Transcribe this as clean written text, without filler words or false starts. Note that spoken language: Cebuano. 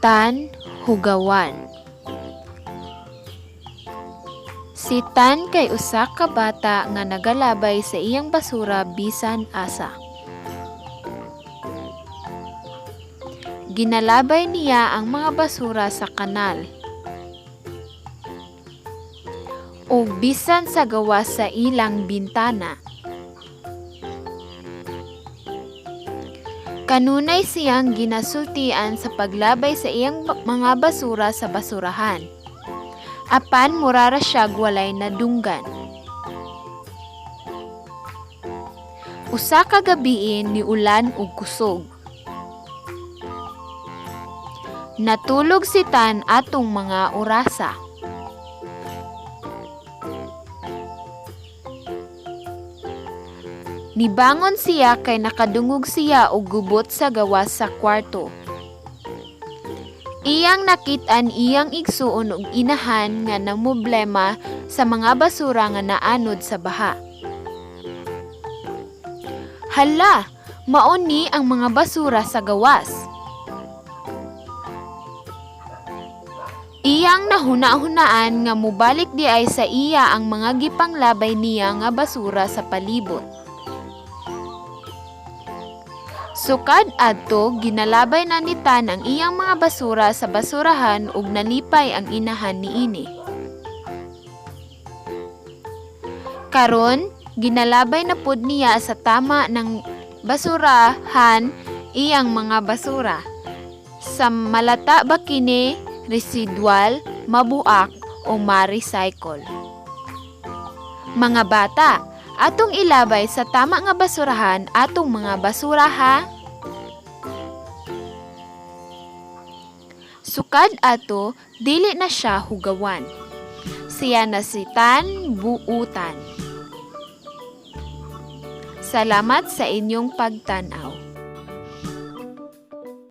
Tan Hugawan. Si Tan kay usa ka bata nga nagalabay sa iyang basura bisan asa. Ginalabay niya ang mga basura sa kanal ug bisan sa gawas sa ilang bintana. Kanunay siyang ginasultian sa paglabay sa iyang mga basura sa basurahan. Apan mura ra siyag walay nadunggan. Usa ka gabii niulan og kusog. Natulog si Tan atong mga orasa. Nibangon siya kay nakadungog siya og gubot sa gawas sa kwarto. Iyang nakit-an iyang igsuon ug inahan nga namroblema sa mga basura nga naanod sa baha. Hala, mao ni ang mga basura sa gawas. Iyang nahuna-hunaan nga mobalik diay sa iya ang mga gipanglabay niya nga basura sa palibot. Sukad adto, ginalabay na ni Tan ang iyang mga basura sa basurahan ug nalipay ang inahan niini. Karon, ginalabay na pud niya sa tama ng basurahan iyang mga basura. Sa malata ba kini, residual, mabuak o ma-recycle. Mga bata, atong ilabay sa tama nga basurahan atong mga basura ha. Sukad ato, dili na siya hugawan. Siya na si Tan Buutan. Salamat sa inyong pagtan-aw.